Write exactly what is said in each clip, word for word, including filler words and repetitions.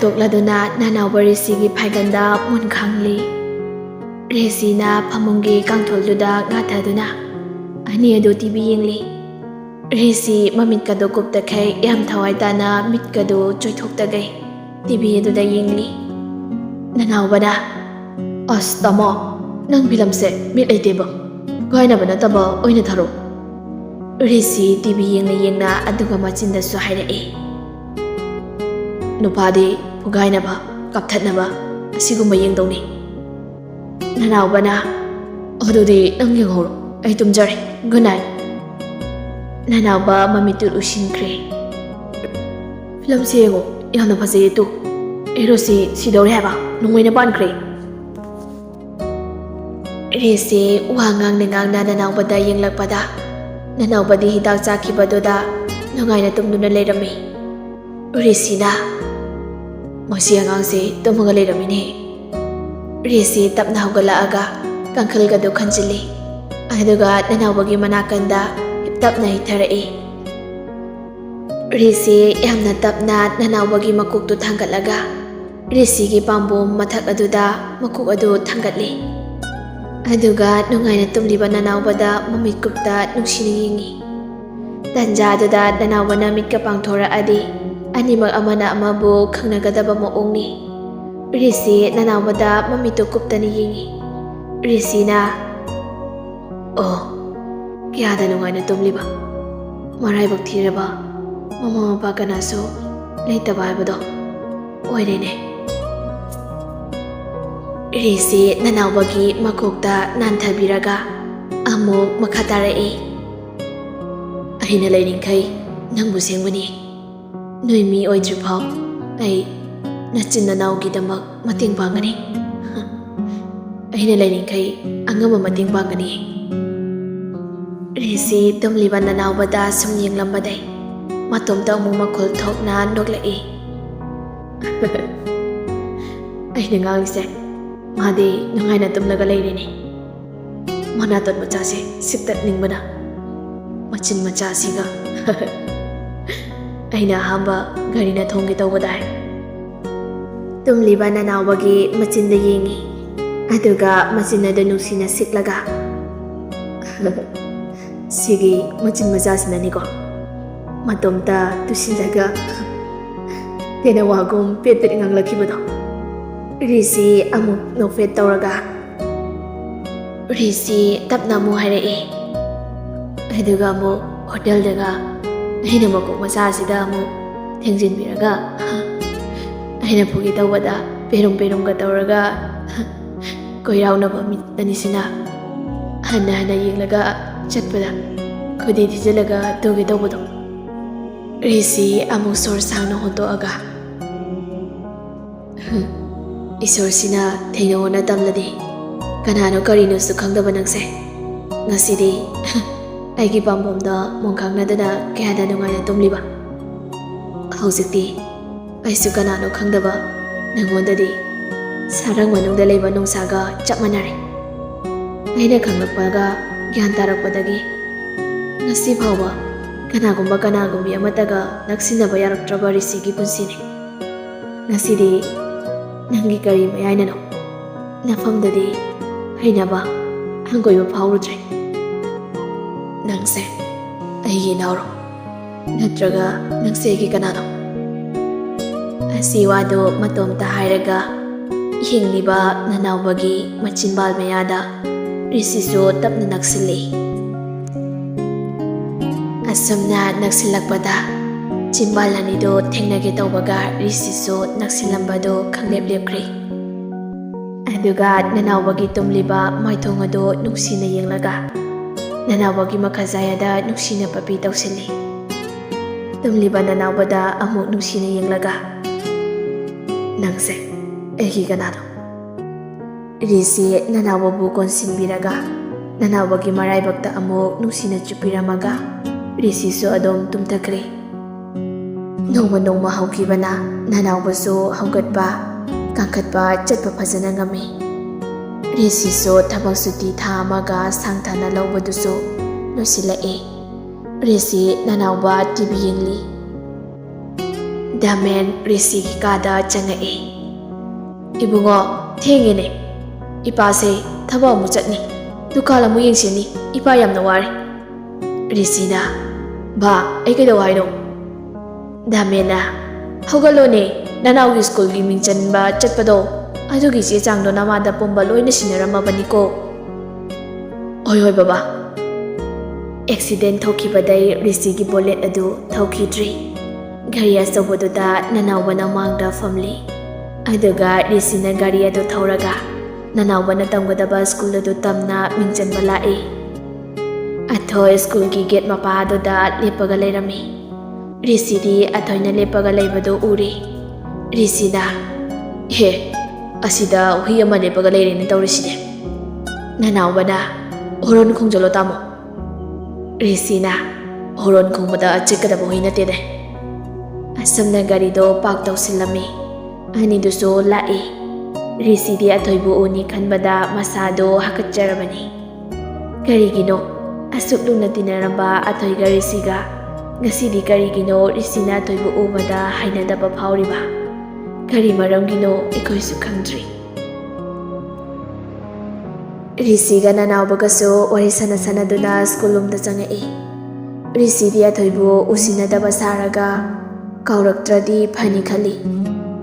ꯇꯣꯛꯂꯗꯨꯅ ꯅꯅꯥꯎꯕ ꯔꯤꯁꯤꯒꯤ ꯐꯥꯏꯒꯟꯗ moon ꯈꯥꯡꯂꯤ꯫ ꯔꯤꯁꯤꯅ ꯐꯃꯨꯡꯒꯤ ꯀꯥꯡꯊꯣꯜꯗꯨꯗ ꯉꯥꯊꯗꯨꯅ ꯑꯅꯤ ꯑꯗꯨ TV ꯌꯦꯡꯂꯤ꯫ ꯔꯤꯁꯤ ꯃꯃꯤꯠꯀꯗꯨ ꯀꯨꯞꯇꯈꯩ ꯌꯥꯝ ꯊꯋꯥꯏ ꯇꯥꯅ ꯃꯤꯠꯀꯗꯨ ꯆꯣꯏꯊꯣꯛꯇꯈꯩ ꯇꯤꯚꯤ ꯑꯗꯨꯗ ꯌꯦꯡꯂꯤ꯫ ꯅꯅꯥꯎꯕꯅ, "ꯑꯁ ꯇꯥꯃꯣ, ꯅꯪ ꯐꯤꯂꯝꯁꯦ ꯃꯤꯠ ꯂꯩꯇꯦꯕ, ꯀꯥꯏꯅꯕ ꯅꯠꯇꯕ ꯑꯣꯏꯅ ꯊꯥꯔꯛꯑꯣ꯫" ꯔꯤꯁꯤ ꯇꯤꯚꯤ ꯌꯦꯡꯅ ꯌꯦꯡꯅ ꯑꯗꯨꯒ ꯃꯆꯤꯟꯗꯁꯨ ꯍꯥꯏꯔꯛꯏ, "ꯅꯨꯄꯥꯗꯤ ꯐꯨꯒꯥꯏꯅꯕ, ꯀꯥꯞꯊꯠꯅꯕ ꯑꯁꯤꯒꯨꯝꯕ ꯌꯦꯡꯗꯧꯅꯤ꯫" ꯅꯅꯥꯎꯕꯅ, "ꯑꯗꯨꯗꯤ ꯅꯪ ꯌꯦꯡꯍꯧꯔꯣ, ꯑꯩ ꯇꯨꯝꯖꯔꯦ, ꯒꯨꯗ ꯅꯥꯏꯠ꯫" ꯅꯅꯥꯎꯕ ꯃꯃꯤꯠꯇꯨ ꯎꯏꯁꯤꯟꯈ꯭ꯔꯦ꯫ "ꯐꯤꯂꯝꯁꯦ ꯌꯦꯡꯉꯣ, ꯌꯥꯝꯅ ꯐꯖꯩꯌꯦ ꯇꯨ꯫ ꯍꯦꯔꯣꯁꯤ ꯁꯤꯗꯧꯔꯦ ꯍꯥꯏꯕ, ꯅꯣꯡꯃꯩꯅ ꯄꯥꯟꯈ꯭ꯔꯦ꯫" ꯔꯤꯁꯤ ꯋꯥ ꯉꯥꯡꯅ ꯉꯥꯡꯅ ꯅꯅꯥꯎꯕꯗ ꯌꯦꯡꯂꯛꯄꯗ, ꯅꯅꯥꯎꯕꯗꯤ ꯍꯤꯗꯥꯛ ꯆꯥꯈꯤꯕꯗꯨꯗ ꯅꯨꯡꯉꯥꯏꯅ ꯇꯨꯝꯗꯨꯅ ꯂꯩꯔꯝꯃꯤ꯫ ꯔꯤꯁꯤꯅ, "ꯃꯁꯤ ꯑꯉꯥꯡꯁꯤ ꯇꯨꯝꯃꯒ ꯂꯩꯔꯝꯃꯤꯅꯦ꯫" ꯔꯤꯁꯤ ꯇꯞꯅ ꯍꯧꯒꯠꯂꯛꯑꯒ ꯀꯥꯡꯈꯜꯒꯗꯨ ꯈꯟꯖꯤꯜꯂꯤ꯫ ꯑꯗꯨꯒ ꯅꯅꯥꯎꯕꯒꯤ ꯃꯅꯥꯀꯟꯗ ꯇꯞꯅ ꯍꯤꯊꯔꯛꯏ꯫ ꯔꯤꯁꯤ ꯌꯥꯝꯅ ꯇꯞꯅ ꯅꯅꯥꯎꯕꯒꯤ ꯃꯀꯣꯛꯇꯨ ꯊꯥꯡꯒꯠꯂꯒ ꯔꯤꯁꯤꯒꯤ ꯄꯥꯝꯕꯣꯝ ꯃꯊꯛ ꯑꯗꯨꯗ ꯃꯀꯣꯛ ꯑꯗꯨ ꯊꯥꯡꯒꯠꯂꯤ꯫ ꯑꯗꯨꯒ ꯅꯨꯡꯉꯥꯏꯅ ꯇꯨꯝꯂꯤꯕ ꯅꯅꯥꯎꯕꯗ ꯃꯃꯤꯠ ꯀꯨꯞꯇ ꯅꯨꯡꯁꯤꯅ ꯌꯦꯡꯉꯤ꯫ ꯇꯟꯖꯥ ꯑꯗꯨꯗ ꯅꯅꯥꯎꯕꯅ ꯃꯤꯠꯀ ꯄꯥꯡꯊꯣꯔꯛꯑꯗꯤ ꯑꯅꯤꯃꯛ ꯑꯃꯅ ꯑꯃꯕꯨ ꯈꯪꯅꯒꯗꯕ ꯃꯑꯣꯡꯅꯤ꯫ ꯔꯤꯁꯤ ꯅꯅꯥꯎꯕꯗ ꯃꯃꯤꯠꯇꯨ ꯀꯨꯞꯇꯅ ꯌꯦꯡꯉꯤ꯫ ꯔꯤꯁꯤꯅ, "ꯑꯣ, ꯀꯌꯥꯗ ꯅꯨꯡꯉꯥꯏꯅ ꯇꯨꯝꯂꯤꯕ꯫ ꯃꯔꯥꯏꯕꯛ ꯊꯤꯔꯕ ꯃꯃꯥ ꯃꯄꯥ ꯀꯅꯥꯁꯨ ꯂꯩꯇꯕ ꯍꯥꯏꯕꯗꯣ ꯑꯣꯏꯔꯦꯅꯦ꯫" ꯔꯤꯁꯤ ꯅꯅꯥꯎꯕꯒꯤ ꯃꯀꯣꯛꯇ ꯅꯥꯟꯊꯕꯤꯔꯒ ꯑꯃꯨꯛ ꯃꯈꯥ ꯇꯥꯔꯛꯏ꯫ "ꯑꯩꯅ ꯂꯩꯔꯤꯡꯈꯩ ꯅꯪꯕꯨ ꯁꯦꯝꯒꯅꯤ꯫ ꯅꯣꯏ ꯃꯤ ꯑꯣꯏꯗ꯭ꯔꯤꯐꯥꯎ ꯑꯩ ꯅꯆꯤꯟ ꯅꯅꯥꯎꯒꯤꯗꯃꯛ ꯃꯇꯦꯡ ꯄꯥꯡꯒꯅꯤ꯫ ꯑꯩꯅ ꯂꯩꯔꯤꯡꯈꯩ ꯑꯉꯝꯕ ꯃꯇꯦꯡ ꯄꯥꯡꯒꯅꯤ꯫" ꯔꯤꯁꯤ ꯇꯨꯝꯂꯤꯕ ꯅꯅꯥꯎꯕꯗ ꯁꯨꯝ ꯌꯦꯡꯂꯝꯕꯗꯩ ꯃꯇꯣꯝꯇ ꯑꯃꯨꯛ ꯃꯈꯣꯜ ꯊꯣꯛꯅ ꯅꯣꯛꯂꯛꯏ꯫ "ꯑꯩꯅ ꯉꯥꯡꯂꯤꯁꯦ ꯃꯥꯗꯤ ꯅꯨꯡꯉꯥꯏꯅ ꯇꯨꯝꯂꯒ ꯂꯩꯔꯤꯅꯤ꯫ ꯃꯅꯥꯇꯣꯟ ꯃꯆꯥꯁꯦ ꯁꯤꯛꯇꯠꯅꯤꯡꯕꯅ꯫ ꯃꯆꯤꯟ ꯃꯆꯥꯁꯤꯒ꯫ ꯑꯩꯅ ꯑꯍꯥꯟꯕ ꯒꯥꯔꯤꯅ ꯊꯣꯡꯒꯦ ꯇꯧꯕꯗꯥꯏ?" ꯇꯨꯝꯂꯤꯕ ꯅꯅꯥꯎꯕꯒꯤ ꯃꯆꯤꯟꯗ ꯌꯦꯡꯉꯤ꯫ ꯑꯗꯨꯒ ꯃꯆꯤꯟ ꯑꯗꯨ ꯅꯨꯡꯁꯤꯅ ꯁꯤꯛꯂꯒ, "ꯁꯤꯒꯤ ꯃꯆꯤꯟ ꯃꯆꯥꯁꯤꯅꯅꯤꯀꯣ, ꯃꯇꯣꯝꯇ ꯇꯨꯁꯤꯜꯂꯒ ꯇꯦꯅꯋꯥꯒꯨꯝ ꯄꯦꯠ ꯄꯦꯠ ꯉꯥꯡꯂꯛꯈꯤꯕꯗꯣ?" ꯔꯤꯁꯤ ꯑꯃꯨꯛ ꯅꯣꯛꯐꯦꯠ ꯇꯧꯔꯒ, ꯔꯤꯁꯤ ꯇꯞꯅ ꯑꯃꯨꯛ ꯍꯥꯏꯔꯛꯏ꯫ ꯑꯗꯨꯒ ꯑꯃꯨꯛ ꯍꯣꯇꯦꯜꯗꯒ ꯑꯩꯅ ꯃꯀꯣꯛ ꯃꯆꯥꯁꯤꯗ ꯑꯃꯨꯛ ꯊꯦꯡꯖꯤꯟꯕꯤꯔꯒ, ꯑꯩꯅ ꯐꯨꯒꯦ ꯇꯧꯕꯗ ꯄꯦꯔꯨꯝ ꯄꯦꯔꯨꯝꯒ ꯇꯧꯔꯒ ꯀꯣꯏꯔꯥꯎꯅꯕ ꯃꯤꯠ ꯑꯅꯤꯁꯤꯅ ꯍꯟꯅ ꯍꯟꯅ ꯌꯦꯡꯂꯒ ꯆꯠꯄꯗ ꯈꯨꯗꯤ ꯊꯤꯖꯤꯜꯂꯒ ꯇꯨꯒꯦ ꯇꯧꯕꯗꯣ꯫ ꯔꯤꯁꯤ ꯑꯃꯨꯛ ꯁꯣꯔ ꯁꯥꯡꯅ ꯍꯣꯟꯗꯣꯛꯑꯒ, "ꯍꯝ, ꯏꯁꯣꯔꯁꯤꯅ ꯊꯦꯡꯅꯧꯅ ꯇꯝꯂꯗꯤ ꯀꯅꯥꯅꯣ ꯀꯔꯤꯅꯣꯁꯨ ꯈꯪꯗꯕ ꯅꯪꯁꯦ꯫ ꯉꯁꯤꯗꯤ ꯑꯩꯒꯤ ꯄꯥꯝꯕꯣꯝꯗ ꯃꯣꯟꯈꯥꯡꯅꯗꯅ ꯀꯌꯥꯗ ꯅꯨꯡꯉꯥꯏꯅ ꯇꯨꯝꯂꯤꯕ꯫ ꯍꯧꯖꯤꯛꯇꯤ ꯑꯩꯁꯨ ꯀꯅꯥꯅꯣ ꯈꯪꯗꯕ ꯅꯪꯉꯣꯟꯗꯗꯤ ꯁꯥꯔꯪ ꯃꯅꯨꯡꯗ ꯂꯩꯕ ꯅꯨꯡꯁꯥꯒ ꯆꯞ ꯃꯥꯟꯅꯔꯦ꯫ ꯑꯩꯅ ꯈꯪꯂꯛꯄꯒ ꯒ꯭ꯌꯥꯟ ꯇꯥꯔꯛꯄꯗꯒꯤ ꯉꯁꯤ ꯐꯥꯎꯕ ꯀꯅꯥꯒꯨꯝꯕ ꯀꯅꯥꯒꯨꯝꯕꯤ ꯑꯃꯠꯇꯒ ꯅꯛꯁꯤꯟꯅꯕ ꯌꯥꯔꯛꯇ꯭ꯔꯕ ꯔꯤꯁꯤꯒꯤ ꯄꯨꯟꯁꯤꯅꯤ꯫ ꯉꯁꯤꯗꯤ ꯅꯪꯒꯤ ꯀꯔꯤ ꯃꯌꯥꯏꯅꯅꯣ? ꯅꯐꯝꯗꯗꯤ ꯍꯩꯅꯕ ꯍꯪꯒꯣꯏꯕ ꯐꯥꯎꯔꯨꯗ꯭ꯔꯦ꯫ ꯅꯪꯁꯦ ꯑꯩꯒꯤ ꯏꯅꯥꯎꯔꯣ? ꯅꯠꯇ꯭ꯔꯒ ꯅꯪꯁꯦ ꯑꯩꯒꯤ ꯀꯅꯥꯅꯣ?" ꯑꯁꯤ ꯋꯥꯗꯨ ꯃꯇꯣꯝꯇ ꯍꯥꯏꯔꯒ ꯍꯤꯡꯂꯤꯕ ꯅꯅꯥꯎꯕꯒꯤ ꯃꯆꯤꯟꯕꯥꯜ ꯃꯌꯥꯗ ꯔꯤꯁꯤꯁꯨ ꯇꯞꯅ ꯅꯛꯁꯤꯜꯂꯤ꯫ ꯑꯁꯨꯝꯅ ꯅꯛꯁꯤꯜꯂꯛꯄꯗ ꯆꯤꯟꯕꯥꯜ ꯑꯅꯤꯗꯨ ꯊꯦꯡꯅꯒꯦ ꯇꯧꯕꯒ ꯔꯤꯁꯤꯁꯨ ꯅꯛꯁꯤꯜꯂꯝꯕꯗꯨ ꯈꯪꯂꯦꯞ ꯂꯦꯞꯈ꯭ꯔꯤ꯫ ꯑꯗꯨꯒ ꯅꯅꯥꯎꯕꯒꯤ ꯇꯨꯝꯂꯤꯕ ꯃꯥꯏꯊꯣꯡ ꯑꯗꯨ ꯅꯨꯡꯁꯤꯅ ꯌꯦꯡꯂꯒ ꯅꯅꯥꯎꯕꯒꯤ ꯃꯈꯥꯖꯥꯏ ꯑꯗ ꯅꯨꯡꯁꯤꯅ ꯄꯄꯤ ꯇꯧꯁꯤꯜꯂꯤ꯫ ꯇꯨꯝꯂꯤꯕ ꯅꯅꯥꯎꯕꯗ ꯑꯃꯨꯛ ꯅꯨꯡꯁꯤꯅ ꯌꯦꯡꯂꯒ, "ꯅꯪꯁꯦ ꯑꯩꯒꯤ ꯀꯅꯥꯅꯣ?" ꯔꯤꯁꯤ ꯅꯅꯥꯎꯕꯕꯨ ꯀꯣꯟꯁꯤꯟꯕꯤꯔꯒ ꯅꯅꯥꯎꯕꯒꯤ ꯃꯔꯥꯏꯕꯛꯇ ꯑꯃꯨꯛ ꯅꯨꯡꯁꯤꯅ ꯆꯨꯞꯄꯤꯔꯝꯃꯒ ꯔꯤꯁꯤꯁꯨ ꯑꯗꯨꯝ ꯇꯨꯝꯊꯈ꯭ꯔꯦ꯫ ꯅꯣꯡꯃ ꯅꯣꯡꯃ ꯍꯧꯈꯤꯕꯅ ꯅꯅꯥꯎꯕꯁꯨ ꯍꯧꯒꯠꯄ, ꯀꯥꯡꯈꯠꯄ, ꯆꯠꯄ ꯐꯖꯅ ꯉꯝꯃꯤ꯫ ꯔꯤꯁꯤꯁꯨ ꯊꯕꯛ ꯁꯨꯇꯤ ꯊꯥ ꯑꯃꯒ ꯁꯥꯡꯊꯅ ꯂꯧꯕꯗꯨꯁꯨ ꯂꯣꯏꯁꯤꯜꯂꯛꯏ꯫ ꯔꯤꯁꯤ ꯅꯅꯥꯎꯕ ꯇꯤ ꯚꯤ ꯌꯦꯡꯂꯤ꯫ ꯗꯥꯃꯦꯟ ꯔꯤꯁꯤꯒꯤ ꯀꯥꯗ ꯆꯪꯉꯛꯏ꯫ "ꯏꯕꯨꯡꯉꯣ, ꯊꯦꯡꯉꯦꯅꯦ꯫ ꯏꯄꯥꯁꯦ ꯊꯕꯛ ꯑꯃꯨꯛ ꯆꯠꯅꯤ, ꯗꯨꯀꯥꯟ ꯑꯃꯨꯛ ꯌꯦꯡꯁꯤꯟꯅꯤ꯫ ꯏꯄꯥ ꯌꯥꯝꯅ ꯋꯥꯔꯦ꯫" ꯔꯤꯁꯤꯅ, "ꯕꯥ, ꯑꯩ ꯀꯩꯗꯧ ꯍꯥꯏꯅꯣ?" ꯗꯥꯃꯦꯅ, "ꯍꯧꯒꯠꯂꯣꯅꯦ, ꯅꯅꯥꯎꯒꯤ ꯁ꯭ꯀꯨꯜꯒꯤ ꯃꯤꯡ ꯆꯟꯕ ꯆꯠꯄꯗꯣ, ꯑꯗꯨꯒꯤ ꯆꯦ ꯆꯥꯡꯗꯣ ꯅꯃꯥꯗ ꯄꯨꯝꯕ ꯂꯣꯏꯅ ꯁꯤꯟꯅꯔꯝꯃꯕꯅꯤꯀꯣ꯫" "ꯍꯣꯏ, ꯍꯣꯏ, ꯕꯕꯥ꯫" ꯑꯦꯛꯁꯤꯗꯦꯟ ꯊꯣꯛꯈꯤꯕꯗꯩ ꯔꯤꯁꯤꯒꯤ ꯕꯨꯂꯦꯠ ꯑꯗꯨ ꯊꯧꯈꯤꯗ꯭ꯔꯤ꯫ ꯒꯥꯔꯤ ꯑꯆꯧꯕꯗꯨꯗ ꯅꯅꯥꯎꯕꯅ ꯃꯥꯡꯗ ꯐꯝꯂꯤ꯫ ꯑꯗꯨꯒ ꯔꯤꯁꯤꯅ ꯒꯥꯔꯤ ꯑꯗꯨ ꯊꯧꯔꯒ ꯅꯅꯥꯎꯕꯅ ꯇꯝꯒꯗꯕ ꯁ꯭ꯀꯨꯜ ꯑꯗꯨ ꯇꯝꯅ ꯃꯤꯡ ꯆꯟꯕ ꯂꯥꯛꯏ꯫ ꯑꯊꯣꯏ ꯁ꯭ꯀꯨꯜꯒꯤ ꯒꯦꯠ ꯃꯄꯥ ꯑꯗꯨꯗ ꯂꯦꯞꯄꯒ ꯂꯩꯔꯝꯃꯤ꯫ ꯔꯤꯁꯤꯗꯤ ꯑꯊꯣꯏꯅ ꯂꯦꯞꯄꯒ ꯂꯩꯕꯗꯨ ꯎꯔꯤ꯫ ꯔꯤꯁꯤꯅ, "ꯍꯦ, ꯑꯁꯤꯗ ꯍꯨꯏ ꯑꯃ ꯂꯦꯞꯄꯒ ꯂꯩꯔꯦꯅ ꯇꯧꯔꯤꯁꯤꯗꯤ꯫" ꯅꯅꯥꯎꯕꯅ, "ꯍꯣꯔꯣꯟ ꯈꯣꯡꯖꯜꯂꯣ ꯇꯥꯃꯣ꯫" ꯔꯤꯁꯤꯅ, "ꯍꯣꯔꯣꯟ ꯈꯣꯡꯕꯗ ꯆꯤꯛꯀꯗꯕ ꯍꯨꯏ ꯅꯠꯇꯦꯅꯦ꯫" ꯑꯁꯨꯝꯅ ꯒꯥꯔꯤꯗꯣ ꯄꯥꯔꯛ ꯇꯧꯁꯤꯜꯂꯝꯃꯤ꯫ ꯑꯅꯤꯗꯨꯁꯨ ꯂꯥꯛꯏ꯫ ꯔꯤꯁꯤꯗꯤ ꯑꯊꯣꯏꯕꯨ ꯎꯅꯤ ꯈꯟꯕꯗ ꯃꯁꯥꯗꯣ ꯍꯥꯀꯠꯆꯔꯕꯅꯤ꯫ ꯀꯔꯤꯒꯤꯅꯣ ꯑꯁꯨꯛ ꯂꯨꯅ ꯇꯤꯟꯅꯔꯝꯕ ꯑꯊꯣꯏꯒ ꯔꯤꯁꯤꯒ ꯉꯁꯤꯗꯤ ꯀꯔꯤꯒꯤꯅꯣ ꯔꯤꯁꯤꯅ ꯑꯊꯣꯏꯕꯨ ꯎꯕꯗ ꯍꯩꯅꯗꯕ ꯐꯥꯎꯔꯤꯕ? ꯀꯔꯤ ꯃꯔꯝꯒꯤꯅꯣ ꯑꯩꯈꯣꯏꯁꯨ ꯈꯪꯗ꯭ꯔꯤ꯫ ꯔꯤꯁꯤꯒ ꯅꯅꯥꯎꯕꯒꯁꯨ ꯋꯥꯔꯤ ꯁꯥꯟꯅ ꯁꯥꯟꯅꯗꯨꯅ ꯁ꯭ꯀꯨꯜ ꯂꯣꯝꯗ ꯆꯪꯉꯛꯏ꯫ ꯔꯤꯁꯤꯗꯤ ꯑꯊꯣꯏꯕꯨ ꯎꯁꯤꯟꯅꯗꯕ ꯁꯥꯔꯒ ꯀꯧꯔꯛꯇ꯭ꯔꯗꯤ ꯐꯅꯤ ꯈꯜꯂꯤ꯫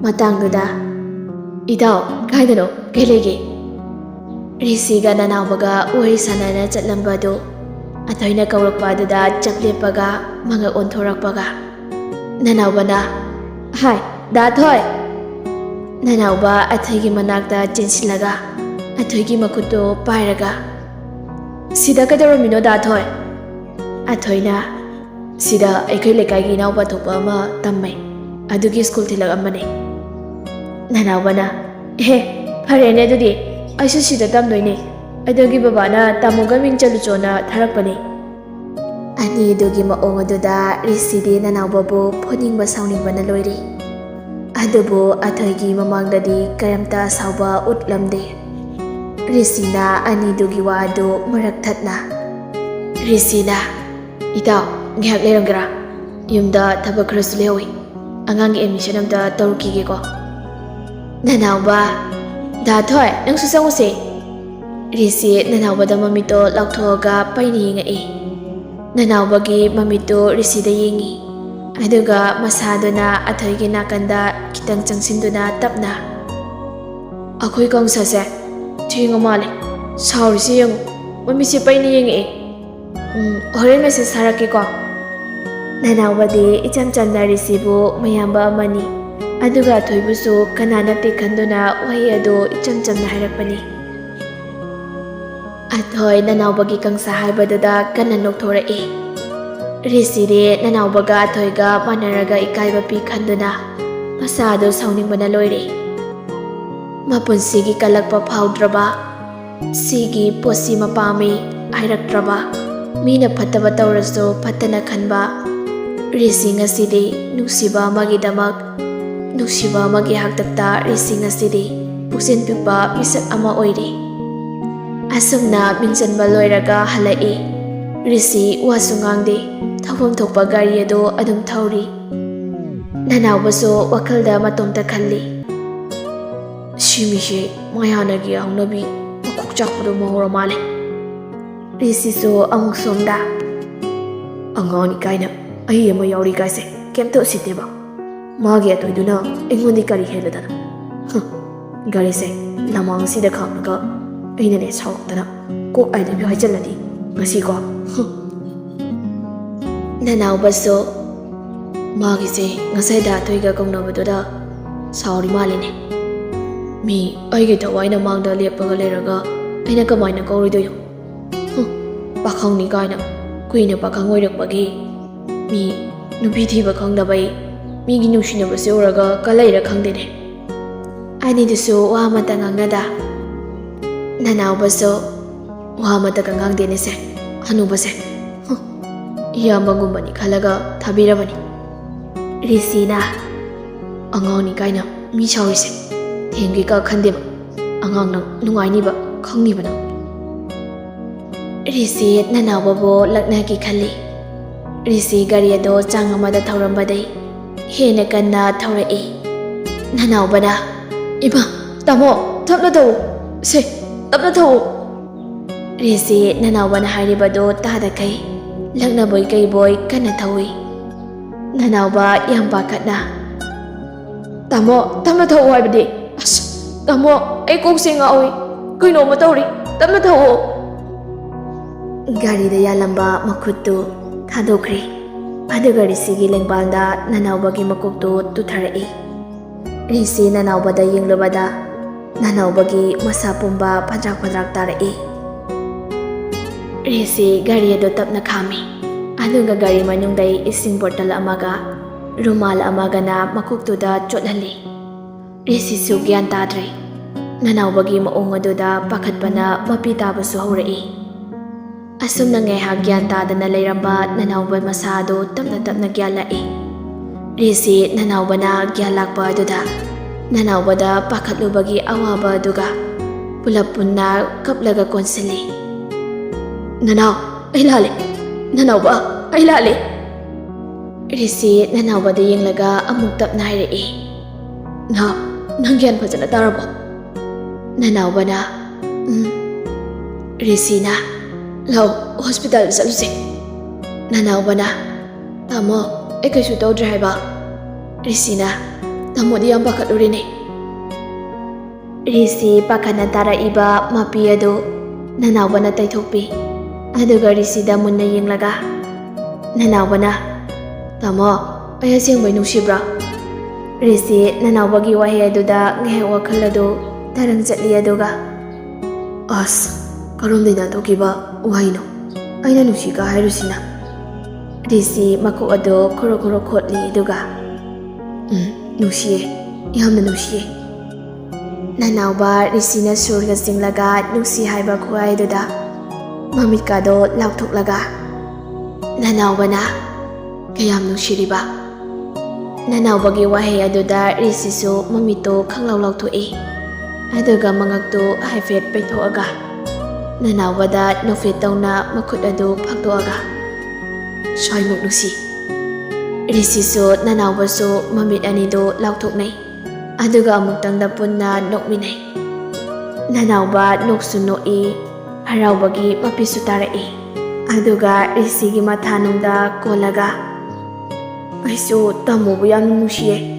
ꯃꯇꯥꯡꯗꯨꯗ, "ꯏꯇꯥꯎ, ꯀꯥꯏꯗꯅꯣ? ꯀꯩ ꯂꯩꯒꯦ?" ꯔꯤꯁꯤꯒ ꯅꯅꯥꯎꯕꯒ ꯋꯥꯔꯤ ꯁꯥꯟꯅꯅ ꯆꯠꯂꯝꯕꯗꯨ ꯑꯊꯣꯏꯅ ꯀꯧꯔꯛꯄ ꯑꯗꯨꯗ ꯆꯞ ꯂꯦꯞꯄꯒ ꯃꯉꯛ ꯑꯣꯟꯊꯣꯔꯛꯄꯒ ꯅꯅꯥꯎꯕꯅ, "ꯍꯥꯏ, ꯗꯥ ꯊꯣꯏ!" ꯅꯅꯥꯎꯕ ꯑꯊꯣꯏꯒꯤ ꯃꯅꯥꯛꯇ ꯆꯦꯟꯁꯤꯜꯂꯒ ꯑꯊꯣꯏꯒꯤ ꯃꯈꯨꯠꯇꯨ ꯄꯥꯏꯔꯒ, "ꯁꯤꯗ ꯀꯩꯗꯧꯔꯝꯃꯤꯅꯣ, ꯗꯥ ꯊꯣꯏ?" ꯑꯊꯣꯏꯅ, "ꯁꯤꯗ ꯑꯩꯈꯣꯏ ꯂꯩꯀꯥꯏꯒꯤ ꯏꯅꯥꯎꯄꯥ ꯊꯣꯛꯄ ꯑꯃ ꯇꯝꯃꯦ, ꯑꯗꯨꯒꯤ ꯁ꯭ꯀꯨꯜ ꯊꯤꯜꯂꯛꯑꯝꯕꯅꯦ꯫" ꯅꯅꯥꯎꯕꯅ, "ꯑꯦꯍꯦ, ꯐꯔꯦꯅꯦ ꯑꯗꯨꯗꯤ, ꯑꯩꯁꯨ ꯁꯤꯗ ꯇꯝꯗꯣꯏꯅꯦ, ꯑꯗꯨꯒꯤ ꯕꯕꯥꯅ ꯇꯥꯃꯣꯒ ꯃꯤꯡ ꯆꯜꯂꯨꯆꯣꯅ ꯊꯥꯔꯛꯄꯅꯦ꯫" ꯑꯅꯤꯗꯨꯒꯤ ꯃꯑꯣꯡ ꯑꯗꯨꯗ ꯔꯤꯁꯤꯗꯤ ꯅꯅꯥꯎꯕꯕꯨ ꯐꯨꯅꯤꯡꯕ ꯁꯥꯎꯅꯤꯡꯕꯅ ꯂꯣꯏꯔꯤ꯫ ꯑꯗꯨꯕꯨ ꯑꯊꯣꯏꯒꯤ ꯃꯃꯥꯡꯗꯗꯤ ꯀꯔꯤꯝꯇ ꯑꯁꯥꯎꯕ ꯎꯠꯂꯝꯗꯦ꯫ ꯔꯤꯁꯤꯅ ꯑꯅꯤꯗꯨꯒꯤ ꯋꯥ ꯑꯗꯨ ꯃꯔꯛ ꯊꯠꯅ, ꯔꯤꯁꯤꯅ, "ꯏꯇꯥꯎ, ꯉꯥꯏꯍꯥꯛ ꯂꯩꯔꯝꯒꯦꯔꯥ? ꯌꯨꯝꯗ ꯊꯕꯛ ꯈꯔꯁꯨ ꯂꯩꯍꯧꯏ꯫ ꯑꯉꯥꯡꯒꯤ ꯑꯦꯗꯃꯤꯁꯟ ꯑꯝꯇ ꯇꯧꯔꯨꯈꯤꯒꯦꯀꯣ꯫" "ꯅꯅꯥꯎꯕ, ꯗꯥ ꯊꯣꯏ, ꯅꯪꯁꯨ ꯆꯪꯉꯨꯁꯦ꯫" ꯔꯤꯁꯤ ꯅꯅꯥꯎꯕꯗ ꯃꯃꯤꯠꯇꯣ ꯂꯥꯎꯊꯣꯛꯑꯒ ꯄꯩꯅ ꯌꯦꯡꯉꯛꯏ꯫ ꯅꯅꯥꯎꯕꯒꯤ ꯃꯃꯤꯠꯇꯨ ꯔꯤꯁꯤꯗ ꯌꯦꯡꯉꯤ꯫ ꯑꯗꯨꯒ ꯃꯁꯥꯗꯨꯅ ꯑꯊꯣꯏꯒꯤ ꯅꯥꯀꯟꯗ ꯈꯤꯇꯪ ꯆꯪꯁꯤꯟꯗꯨꯅ ꯇꯞꯅ, "ꯑꯩꯈꯣꯏ ꯀꯪꯁꯥꯁꯦ ꯊꯦꯡꯉ ꯃꯥꯜꯂꯦ꯫ ꯁꯥꯎꯔꯤꯁꯦ ꯌꯦꯡꯉꯨ, ꯃꯃꯤꯠꯁꯦ ꯄꯩꯅ ꯌꯦꯡꯉꯛꯑꯦ꯫ ꯎꯝ, ꯍꯣꯔꯦꯟ ꯃꯦꯁꯦꯖ ꯊꯥꯔꯛꯀꯦꯀꯣ꯫" ꯅꯅꯥꯎꯕꯗꯤ ꯏꯆꯝ ꯆꯝꯅ ꯔꯤꯁꯤꯕꯨ ꯃꯌꯥꯝꯕ ꯑꯃꯅꯤ, ꯑꯗꯨꯒ ꯑꯊꯣꯏꯕꯨꯁꯨ ꯀꯅꯥ ꯅꯠꯇꯦ ꯈꯟꯗꯨꯅ ꯋꯥꯍꯩ ꯑꯗꯨ ꯏꯆꯝ ꯆꯝꯅ ꯍꯥꯏꯔꯛꯄꯅꯤ꯫ ꯑꯊꯣꯏ ꯅꯅꯥꯎꯕꯒꯤ ꯀꯪꯁꯥ ꯍꯥꯏꯕꯗꯨꯗ ꯀꯟꯅ ꯅꯣꯛꯊꯣꯔꯛꯏ꯫ ꯔꯤꯁꯤꯗꯤ ꯅꯅꯥꯎꯕꯒ ꯑꯊꯣꯏꯒ ꯃꯥꯟꯅꯔꯒ ꯏꯀꯥꯏꯕ ꯄꯤ ꯈꯟꯗꯨꯅ ꯃꯁꯥꯗꯨ ꯁꯥꯎꯅꯤꯡꯕꯅ ꯂꯣꯏꯔꯦ꯫ ꯃꯄꯨꯟꯁꯤꯒꯤ ꯀꯜꯂꯛꯄ ꯐꯥꯎꯗ꯭ꯔꯕ, ꯁꯤꯒꯤ ꯄꯣꯠꯁꯤ ꯃꯄꯥꯝꯃꯤ ꯍꯥꯏꯔꯛꯇ꯭ꯔꯕ, ꯃꯤꯅ ꯐꯠꯇꯕ ꯇꯧꯔꯁꯨ ꯐꯠꯇꯅ ꯈꯟꯕ ꯔꯤꯁꯤ ꯉꯁꯤꯗꯤ ꯅꯨꯡꯁꯤꯕ ꯑꯃꯒꯤꯗꯃꯛ, ꯅꯨꯡꯁꯤꯕ ꯑꯃꯒꯤ ꯍꯥꯛꯇꯛꯇ ꯔꯤꯁꯤ ꯉꯁꯤꯗꯤ ꯄꯨꯛꯆꯦꯜ ꯄꯤꯛꯄ ꯃꯤꯁꯛ ꯑꯃ ꯑꯣꯏꯔꯦ꯫ ꯑꯁꯨꯝꯅ ꯃꯤꯡ ꯆꯟꯕ ꯂꯣꯏꯔꯒ ꯍꯜꯂꯛꯏ꯫ ꯔꯤꯁꯤ ꯋꯥꯁꯨ ꯉꯥꯡꯗꯦ, ꯊꯧꯐꯝ ꯊꯣꯛꯄ ꯒꯥꯔꯤ ꯑꯗꯨ ꯑꯗꯨꯝ ꯊꯧꯔꯤ꯫ ꯅꯅꯥꯎꯕꯁꯨ ꯋꯥꯈꯜꯗ ꯃꯇꯣꯝꯇ ꯈꯜꯂꯤ꯫ "ꯁꯤ ꯃꯤꯁꯦ ꯃꯌꯥꯅꯒꯤ ꯍꯧꯅꯕꯤ ꯃꯈꯣꯛ ꯆꯥꯛꯄꯗꯣ ꯃꯍꯧꯔ ꯃꯥꯜꯂꯦ꯫" ꯔꯤꯁꯤꯁꯨ ꯑꯃꯨꯛ ꯁꯣꯝꯗ, "ꯑꯉꯥꯡꯅꯤ ꯀꯥꯏꯅ ꯑꯩ ꯑꯃ ꯌꯥꯎꯔꯤ ꯀꯥꯏꯁꯦ ꯀꯩꯝꯇ ꯎꯁꯤꯠꯇꯦꯕ꯫ ꯃꯥꯒꯤ ꯑꯇꯣꯏꯗꯨꯅ ꯑꯩꯉꯣꯟꯗꯤ ꯀꯔꯤ ꯍꯦꯜꯂꯗꯅ? ꯍꯨꯝ, ꯒꯥꯔꯤꯁꯦ ꯂꯃꯥꯡ ꯑꯁꯤꯗ ꯈꯥꯝꯂꯒ ꯑꯩꯅꯅꯦ ꯁꯥꯎꯔꯛꯇꯅ ꯀꯣꯛ I love you ꯍꯥꯏꯖꯜꯂꯗꯤ ꯉꯁꯤꯀꯣ꯫ ꯍꯨꯝ꯫" ꯅꯅꯥꯎꯕꯁꯨ, "ꯃꯥꯒꯤꯁꯦ ꯉꯁꯥꯏ ꯗꯥ ꯊꯣꯏꯒ ꯀꯧꯅꯕꯗꯨꯗ ꯁꯥꯎꯔꯤ ꯃꯥꯜꯂꯤꯅꯦ꯫ ꯃꯤ ꯑꯩꯒꯤ ꯊꯋꯥꯏꯅ ꯃꯥꯡꯗ ꯂꯦꯞꯄꯒ ꯂꯩꯔꯒ ꯑꯩꯅ ꯀꯃꯥꯏꯅ ꯀꯧꯔꯣꯏꯗꯣꯏꯅꯣ? ꯍꯨꯝ, ꯄꯥꯈꯪꯅꯤ ꯀꯥꯏꯅ ꯀꯨꯏꯅ ꯄꯥꯈꯪ ꯑꯣꯏꯔꯛꯄꯒꯤ ꯃꯤ ꯅꯨꯄꯤ ꯊꯤꯕ ꯈꯪꯗꯕꯩ ꯃꯤꯒꯤ ꯅꯨꯡꯁꯤꯅꯕꯁꯦ ꯎꯔꯒ ꯀꯜꯂꯩꯔ ꯈꯪꯗꯦꯅꯦ꯫" ꯑꯅꯤꯗꯨꯁꯨ ꯋꯥ ꯑꯃꯇ ꯉꯥꯡꯅꯗ꯫ ꯅꯅꯥꯎꯕꯁꯨ ꯋꯥ ꯑꯃꯇꯒ ꯉꯥꯡꯗꯦꯅꯦꯁꯦ, ꯍꯅꯨꯕꯁꯦ꯫ ꯍꯨꯝ, ꯏꯌꯥꯝꯕꯒꯨꯝꯕꯅꯤ ꯈꯜꯂꯒ ꯊꯥꯕꯤꯔꯕꯅꯤ꯫ ꯔꯤꯁꯤꯅ, "ꯑꯉꯥꯡꯅꯤ ꯀꯥꯏꯅ ꯃꯤ ꯁꯥꯎꯔꯤꯁꯦ ꯊꯦꯝꯒꯦꯀ ꯈꯟꯗꯦꯕ꯫ ꯑꯉꯥꯡ ꯅꯪ ꯅꯨꯡꯉꯥꯏꯅꯤꯕ ꯈꯪꯉꯤꯕ ꯅꯪ꯫" ꯔꯤꯁꯤ ꯅꯅꯥꯎꯕꯕꯨ ꯂꯛꯅꯒꯦ ꯈꯜꯂꯤ꯫ ꯔꯤꯁꯤ ꯒꯥꯔꯤ ꯑꯗꯣ ꯆꯥꯡ ꯑꯃꯗ ꯊꯧꯔꯝꯕꯗꯩ ꯍꯦꯟꯅ ꯀꯟꯅ ꯊꯧꯔꯛꯏ꯫ ꯅꯅꯥꯎꯕꯅ, "ꯏꯃꯥ, ꯇꯥꯃꯣ, ꯇꯞꯅ ꯊꯧ꯫ ꯁꯦ, ꯇꯞꯅ ꯊꯧ꯫" ꯔꯤꯁꯤ ꯅꯅꯥꯎꯕꯅ ꯍꯥꯏꯔꯤꯕꯗꯨ ꯇꯥꯗꯈꯩ ꯂꯛꯅꯕꯣꯏ ꯀꯩꯕꯣꯏ ꯀꯟꯅ ꯊꯧꯏ꯫ ꯅꯅꯥꯎꯕ ꯌꯥꯝ ꯄꯥꯈꯠꯅ, "ꯇꯥꯃꯣ, ꯇꯞꯅ ꯊꯧ ꯍꯥꯏꯕꯗꯤ꯫ ꯑꯁ, ꯇꯥꯃꯣ, ꯑꯩ ꯀꯣꯛꯁꯦ ꯉꯥꯎꯏ꯫ ꯀꯩꯅꯣꯝꯃ ꯇꯧꯔꯤ꯫ ꯇꯞꯅ ꯊꯧꯑꯣ꯫" ꯒꯥꯔꯤꯗ ꯌꯥꯜꯂꯝꯕ ꯃꯈꯨꯠꯇꯨ ꯊꯥꯗꯣꯛꯈ꯭ꯔꯦ꯫ ꯑꯗꯨꯒ ꯔꯤꯁꯤꯒꯤ ꯂꯦꯡꯕꯥꯜꯗ ꯅꯅꯥꯎꯕꯒꯤ ꯃꯀꯣꯛꯇꯨ ꯇꯨꯊꯔꯛꯏ꯫ ꯔꯤꯁꯤ ꯅꯅꯥꯎꯕꯗ ꯌꯦꯡꯂꯨꯕꯗ ꯅꯅꯥꯎꯕꯒꯤ ꯃꯁꯥ ꯄꯨꯝꯕ ꯐꯗ꯭ꯔꯥꯛ ꯐꯗ꯭ꯔꯥꯛ ꯇꯥꯔꯛꯏ꯫ ꯔꯤꯁꯤ ꯒꯥꯔꯤ ꯑꯗꯨ ꯇꯞꯅ ꯈꯥꯝꯃꯤ꯫ ꯑꯗꯨꯒ ꯒꯥꯔꯤ ꯃꯅꯨꯡꯗꯩ ꯏꯁꯤꯡ ꯕꯣꯇꯜ ꯑꯃꯒ ꯔꯨꯃꯥꯜ ꯑꯃꯒꯅ ꯃꯀꯣꯛꯇꯨꯗ ꯆꯣꯠꯍꯜꯂꯤ꯫ ꯔꯤꯁꯤꯁꯨ ꯒ꯭ꯌꯥꯟ ꯇꯥꯗ꯭ꯔꯦ꯫ ꯅꯅꯥꯎꯕꯒꯤ ꯃꯑꯣꯡ ꯑꯗꯨꯗ ꯄꯥꯈꯠꯄꯅ ꯃꯄꯤ ꯇꯥꯕꯁꯨ ꯍꯧꯔꯛꯏ꯫ ꯑꯁꯨꯝꯅ ꯉꯥꯏꯍꯥꯛ ꯒ꯭ꯌꯥꯟ ꯇꯥꯗꯅ ꯂꯩꯔꯝꯕ ꯅꯅꯥꯎꯕ ꯃꯁꯥ ꯑꯗꯨ ꯇꯞꯅ ꯇꯞꯅ ꯒ꯭ꯌꯥꯟ ꯂꯥꯛꯏ꯫ ꯔꯤꯁꯤ ꯅꯅꯥꯎꯕꯅ ꯒ꯭ꯌꯥꯟ ꯂꯥꯛꯄ ꯑꯗꯨꯗ ꯅꯅꯥꯎꯕꯗ ꯄꯥꯈꯠꯂꯨꯕꯒꯤ ꯑꯋꯥꯕ ꯑꯗꯨꯒ ꯄꯨꯂꯞ ꯄꯨꯟꯅ ꯀꯞꯂꯒ ꯀꯣꯟꯁꯤꯜꯂꯤ꯫ "ꯅꯅꯥꯎ, ꯑꯩ ꯂꯥꯜꯂꯦ꯫ ꯅꯅꯥꯎꯕ, ꯑꯩ ꯂꯥꯜꯂꯦ꯫" ꯔꯤꯁꯤ ꯅꯅꯥꯎꯕꯗ ꯌꯦꯡꯂꯒ ꯑꯃꯨꯛ ꯇꯞꯅ ꯍꯥꯏꯔꯛꯏ, "ꯅꯥꯎ, ꯅꯪ ꯒ꯭ꯌꯥꯟ ꯐꯖꯅ ꯇꯥꯔꯕꯣ?" ꯅꯅꯥꯎꯕꯅ, "ꯎꯝ꯫" ꯔꯤꯁꯤꯅ, "ꯂꯥꯎ, ꯍꯣꯁꯄꯤꯇꯥꯜꯗ ꯆꯠꯂꯨꯁꯦ꯫" ꯅꯅꯥꯎꯕꯅ, "ꯇꯥꯃꯣ, ꯑꯩ ꯀꯩꯁꯨ ꯇꯧꯗ꯭ꯔꯦ ꯍꯥꯏꯕ꯫" ꯔꯤꯁꯤꯅ, "ꯇꯥꯃꯣꯗꯤ ꯌꯥꯝ ꯄꯥꯈꯠꯂꯨꯔꯦꯅꯦ꯫" ꯔꯤꯁꯤ ꯄꯥꯈꯠꯅ ꯇꯥꯔꯛꯏꯕ ꯃꯄꯤ ꯑꯗꯨ ꯅꯅꯥꯎꯕꯅ ꯇꯩꯊꯣꯛꯄꯤ꯫ ꯑꯗꯨꯒ ꯔꯤꯁꯤꯗ ꯃꯨꯟꯅ ꯌꯦꯡꯂꯒ ꯅꯅꯥꯎꯕꯅ, "ꯇꯥꯃꯣ, ꯑꯩ ꯑꯁꯦꯡꯕꯩ ꯅꯨꯡꯁꯤꯕ꯭ꯔꯥ?" ꯔꯤꯁꯤ ꯅꯅꯥꯎꯕꯒꯤ ꯋꯥꯍꯩ ꯑꯗꯨꯗ ꯉꯥꯏꯍꯥꯛ ꯋꯥꯈꯜ ꯑꯗꯨ ꯇꯔꯪ ꯆꯠꯂꯤ, ꯑꯗꯨꯒ, "ꯑꯁ, ꯀꯔꯣꯝꯗꯩ ꯅꯥꯟꯊꯣꯛꯈꯤꯕ ꯋꯥꯍꯩꯅꯣ? ꯑꯩꯅ ꯅꯨꯡꯁꯤꯒ ꯍꯥꯏꯔꯨꯁꯤꯅ?" ꯔꯤꯁꯤ ꯃꯀꯣꯛ ꯑꯗꯨ ꯈꯨꯔꯨ ꯈꯨꯔꯨ ꯈꯣꯠꯂꯤ, ꯑꯗꯨꯒ, "ꯎꯝ, ꯅꯨꯡꯁꯤꯌꯦ, ꯌꯥꯝꯅ ꯅꯨꯡꯁꯤꯌꯦ꯫" ꯅꯅꯥꯎꯕ ꯔꯤꯁꯤꯅ ꯁꯨꯔꯒ ꯆꯤꯡꯂꯒ ꯅꯨꯡꯁꯤ ꯍꯥꯏꯕ ꯈꯨꯍꯥꯏꯗꯨꯗ ꯃꯃꯤꯠꯀꯥꯗꯣ ꯂꯥꯎꯊꯣꯛꯂꯒ ꯅꯅꯥꯎꯕꯅ, "ꯀꯌꯥꯝ ꯅꯨꯡꯁꯤꯔꯤꯕ?" ꯅꯅꯥꯎꯕꯒꯤ ꯋꯥꯍꯩ ꯑꯗꯨꯗ ꯔꯤꯁꯤꯁꯨ ꯃꯃꯤꯠꯇꯨ ꯈꯪꯂꯥꯎ ꯂꯥꯎꯊꯣꯛꯏ꯫ ꯑꯗꯨꯒ ꯃꯉꯛꯇꯨ ꯍꯥꯏꯐꯦꯠ ꯄꯩꯊꯣꯛꯑꯒ ꯅꯅꯥꯎꯕꯗ ꯅꯣꯛꯐꯦꯠ ꯇꯧꯅ ꯃꯈꯨꯠ ꯑꯗꯨ ꯐꯥꯛꯇꯣꯛꯑꯒ, "ꯁ꯭ꯋꯥꯏꯃꯨꯛ ꯅꯨꯡꯁꯤ꯫" ꯔꯤꯁꯤꯁꯨ ꯅꯅꯥꯎꯕꯁꯨ ꯃꯃꯤꯠ ꯑꯅꯤꯗꯨ ꯂꯥꯎꯊꯣꯛꯅꯩ꯫ ꯑꯗꯨꯒ ꯑꯃꯨꯛꯇꯪꯗ ꯄꯨꯟꯅ ꯅꯣꯛꯃꯤꯟꯅꯩ꯫ ꯅꯅꯥꯎꯕ ꯅꯣꯛꯁꯨ ꯅꯣꯛꯏ, ꯍꯔꯥꯎꯕꯒꯤ ꯃꯄꯤꯁꯨ ꯇꯥꯔꯛꯏ꯫ ꯑꯗꯨꯒ ꯔꯤꯁꯤꯒꯤ ꯃꯊꯥꯅꯨꯡꯗ ꯀꯣꯜꯂꯒ, "ꯑꯩꯁꯨ ꯇꯥꯃꯣꯕꯨ ꯌꯥꯝ ꯅꯨꯡꯁꯤꯌꯦ"꯫